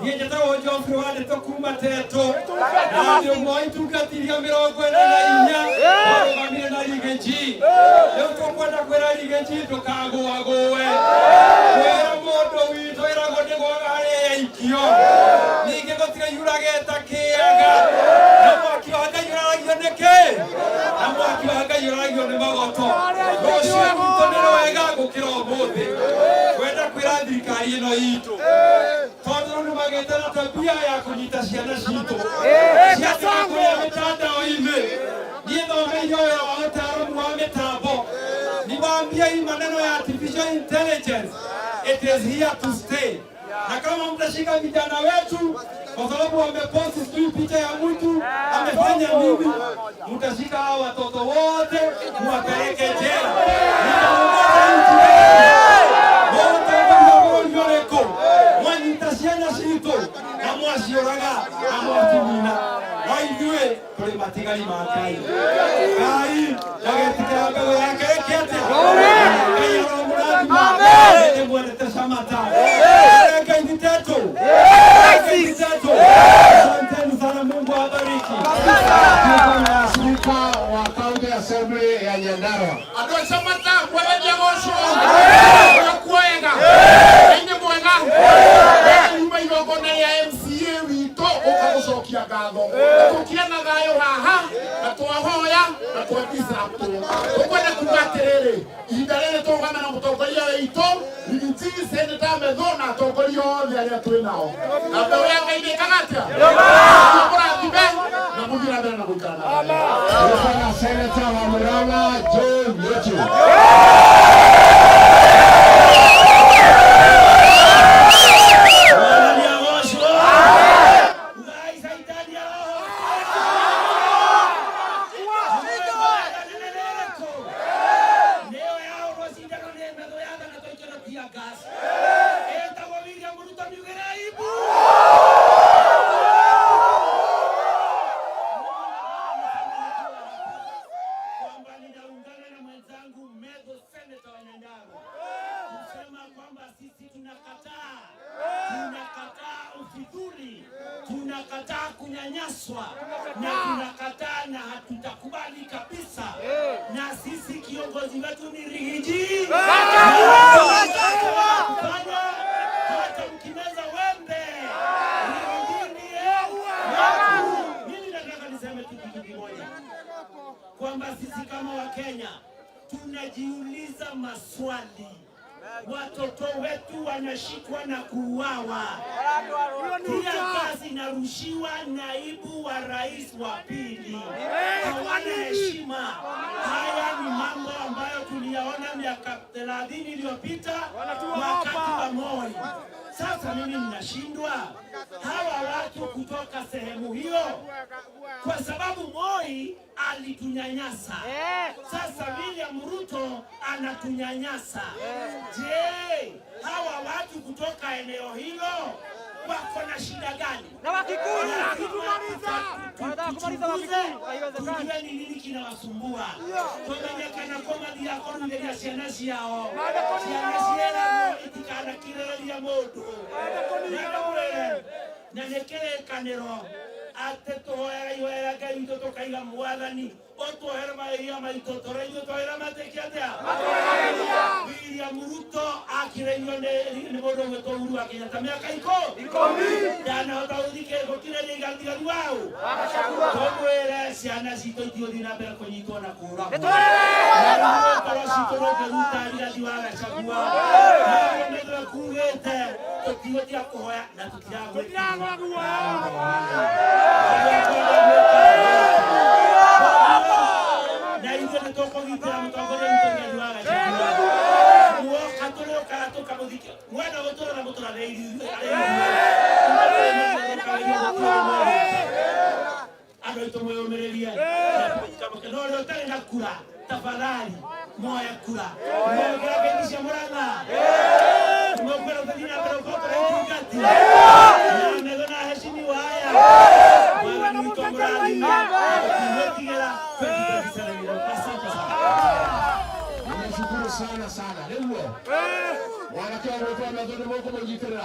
Niĩ njĩtagwo Geoffrey Wandĩtũ kuma Tetũ na ndĩ ũmwe wa itungatiria 44 warũgamire na Riggy. Rĩu tũkwenda kwĩra Riggy ndũkagũagũe, kwĩra mũndũ witũ ĩragwo ndĩgwaga harĩa yaikio, ningĩ gũtirĩ yuragĩta kĩaga, na mwaki wa Ngai ũraragio nĩ kĩ? Na mwaki wa Ngai ũraragio nĩ magoto. Rũciũ rwitũ nĩ rwega gũkĩra ũmũthĩ. Kwenda kwĩra thirikari ĩno itũ, tondũ rĩu nĩmagĩte na tabia ya kũnyita ciana citũ ciatiga kũrĩa mitandao-inĩ. Niĩ thomeire wĩra wa ũtaaramu wa mĩtambo, niwaambia hii maneno ya artificial intelligence, it is here to stay. Na kama mtashika vijana wetu kwa sababu wameposti sijui picha ya mtu amefanya nini, mtashika hao watoto wote muwapeleke jela. Nitaongoza nchi yetu mũtongoria bũrũri ũrĩkũ mwanyita ciana citũ na mwaciũraga na mwacinina, no ithuĩ tũrĩ matigari ma Ngai. Ngai ndagetikĩra mbegũ yake ĩke atĩa? Ngai aromũrathima. Nĩ mwendete Shamata. Ngai ni Tetu. Ngai ni Tetu. Asanteni sana, Mungu awabariki. Tuko na spika wa County Assembly ya Nyandarua. Andå a Camata, mwathani agocwo å kuoega nĩ mwega nyuma igongona rĩa MCA witũ ũka gũcokia ngatho tũkia na thayũ haha na twahoya na twa disrupt. Tũkwenda kuga atĩrĩrĩ, ihinda rĩrĩ tũrũgame na mũtongoria witũ Riggy G, Senator Methu, na atongoria othe arĩa twĩ nao, na mbeũ ya Ngai ndĩkaga atĩa mũrathime na mũthiĩ na mbere na gũikara na thayũ. Tuko na Senator wa Murang'a Joe Nyechu. Mwathani agocwo. Ngai Caitani aroho. Nĩ nĩyo yaũrwo cindano nĩ metho yathana tũikĩro tear gas. Ĩtagwo William Ruto, miugĩre aibu. Kwamba ninaungana na mwenzangu Methu, senator wa Nyandarua, kusema kwamba sisi tunakataa ufidhuli, tunakataa kunyanyaswa na tunakataa na hatutakubali kabisa. Na sisi kiongozi wetu ni Riggy G. Fanya hata mkimeza wembe, Riggy G ndiye wetu. Mimi nataka niseme tu kitu kimoja, kwamba sisi kama Wakenya tunajiuliza maswali. Watoto wetu wanashikwa na kuuawa, tear gas inarushiwa naibu wa rais wa pili, hawana heshima. Haya ni mambo ambayo tuliyaona miaka 30 iliyopita wakati wa Moi. Sasa mimi ninashindwa hawa watu kutoka sehemu hiyo, kwa sababu Moi alitunyanyasa. Sasa William Ruto anatunyanyasa. Je, hawa watu kutoka eneo hilo wako na shida gani? Na Wakikuyu Lazima wanataka kumaliza tuchunguze, Wakikuyu, haiwezekani. tujue ni nini kinawasumbua, tumenye kana ko mathiaga kũrugĩria ciana ciao, ciana cieragwo itikanakirĩrĩria mũndũ na ndamwĩre na nĩ kĩrĩkanĩro atĩ tũhoyaga ihoya Ngai witũ tũkaiga, Mwathani, ũtuohere mahĩtia maitũ tũrĩa ithuĩ twahĩra matĩkia atĩa. William Ruto akirĩirio nĩ mũndũ ũgwĩtwo Uhuru wa Kenyatta mĩaka 10, ndanahota gũkirĩria igatigari wau. Tũmwĩre ciana citũ itiũthiĩ na mbere kũnyitwo na kũragwo, na ngoro citũ ndũngĩruta Rigathi wa Gachagua na mĩthwe kugĩte tũtigũtiga kũhoya na tũtiragwĩtigĩra. Na ithuĩ nĩ tũkũgitĩra mũtongoria witũ Rigathi wa Gachagua. Muoka tũrĩũkaga tũkamũthikia, mwenda gũtũrora mũtũrathe. Andũ aitũ, mwĩyũmĩrĩrie no ũrĩa ũtarĩ na kura, tafadhali moe kura, mwekĩra ngeithi cia Mũrang'a, mũkwenda tũthiĩ na mbere gũkorwo tũrĩ itungati na metho na heshimiwa haya. Mwathani witũ amũrathime, tũtigwĩtigĩra 2027. Asante sana. Nimeshukuru sana sana. Nĩguo mwanake ũgwĩtwo Methu nĩ mũkũmũnyitĩrĩra.